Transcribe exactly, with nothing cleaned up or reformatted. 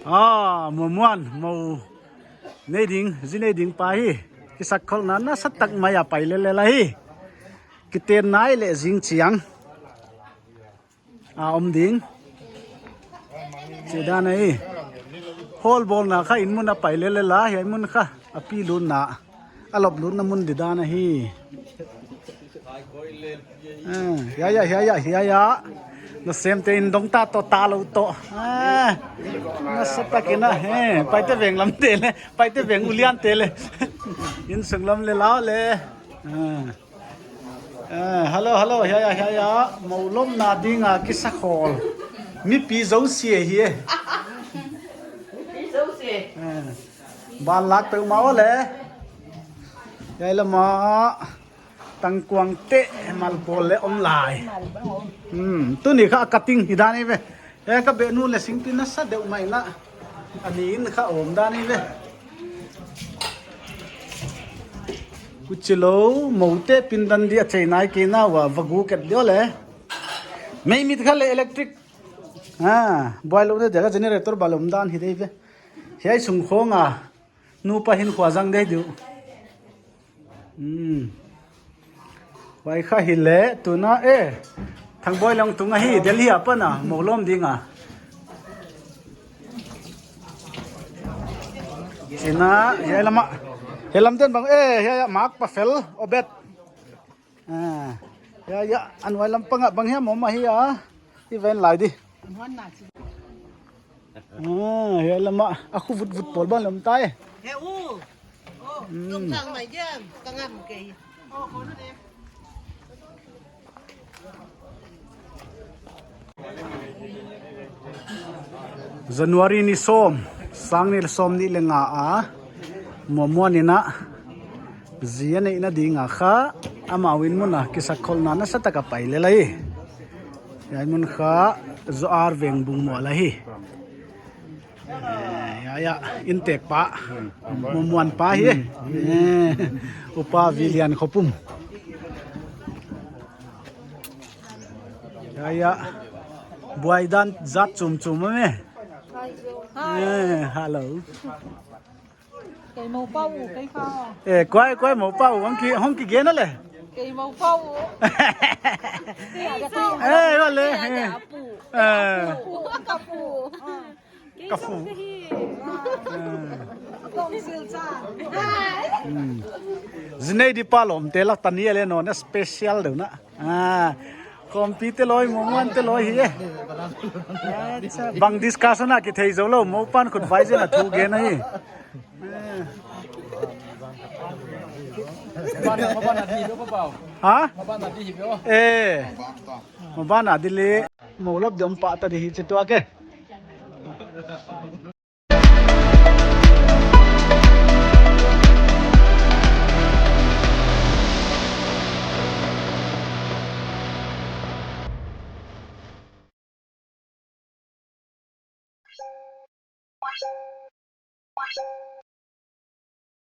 Ah, Muanmuan, mou nei ding, zi nei ding pa hi. Kisakholhna nasatak mai a pai lel lel ahi. Kiten nai leh zing chiang a om ding. Chih dan ahi. Hall bawlna kha inn mun a pai lel lel a, hiai mun kha a pi lutna, a lop lutna mun di dan ahi. Ah, hiai ah, hiai ah, hiai ah. Nasemte in dong ta toh, ta lou toh. Ah, nasatak in a, eh, Paite veng lam te leh, Paite veng ulian te leh. Innsung lam leh lau leh. Ah. Ah, hello, hello, hiai ah, hiai ah. Mou lopna ding a kisakholh. Mipi zosia hi e. Mipi zosia. Ah. Ban lak peuhmah aw leh. Hiai lam ah tangkuang te, malpawl leh om lai. Hmm, tuni kha cutting hi dan ahi ve. Eh, ka beh nu leh singpi nasa deuh mai na. A ni in kha om dan ahi ve. Kuchilou, moute pindan di a chei nai kei na ua, va gu ket di aw leh. Mei mit kha leh electric. Ah, buai lou de, dia kha generator ba lom dan hi de ve. Hiai sung khong a nupa hinkhua zang de diu. Hmm. Huai kha hi leh, tuna, eh, Thangboi Lawngtung ahi, Delhi apan a mou lawm ding a. Chih na, hiai lam ah, hiai lam ten bang, eh, hiai ah Mark Pafel, Obed. Ah, hiai ah, a nuai lam pang ah bang hiam om ahi a. I ven lai di. Ah, hiai lam ah, a khu vut vut pawl bang lam tai. He u. Oh, hmm. Lungtang mai jam, ka ngam kei. January ni sawm, sang nih leh sawmnih leh nga a, Muanmuan in a zi a neihna ding a kha, amau inn mun a kisakholhna nasatak a pai lel ahi. Hiai mun kha Zo Ar Veng Bungmual ahi. Eh, hiai ah, inntek pa. Muanmuan pa hi. Eh, Upa Vilian Khopum. Hiai ah, buai dan zat chum chum a me. Hi. Eh, hello. Kei mou pa u, kei kha. Eh, kuai, kuai mou pa u, hong ki, hong ki gen a leh. Kei mou pa u. Eh, wale. Eh. Ka pu. Ka pu. Ka fu. Kong sil cha. Hmm. Zi nei di pa lawmte lak tani a leh non special deuh na. Ah, Khawmpi te lawi, Muanmuan te lawi hi e. Acha, bang discussion a kithei zou lou, mou pan khut vai zen a thu gen ahi. Ha? Eh. Mou ban a di leh. Mou lop di om pah ta di hi chi tuak e.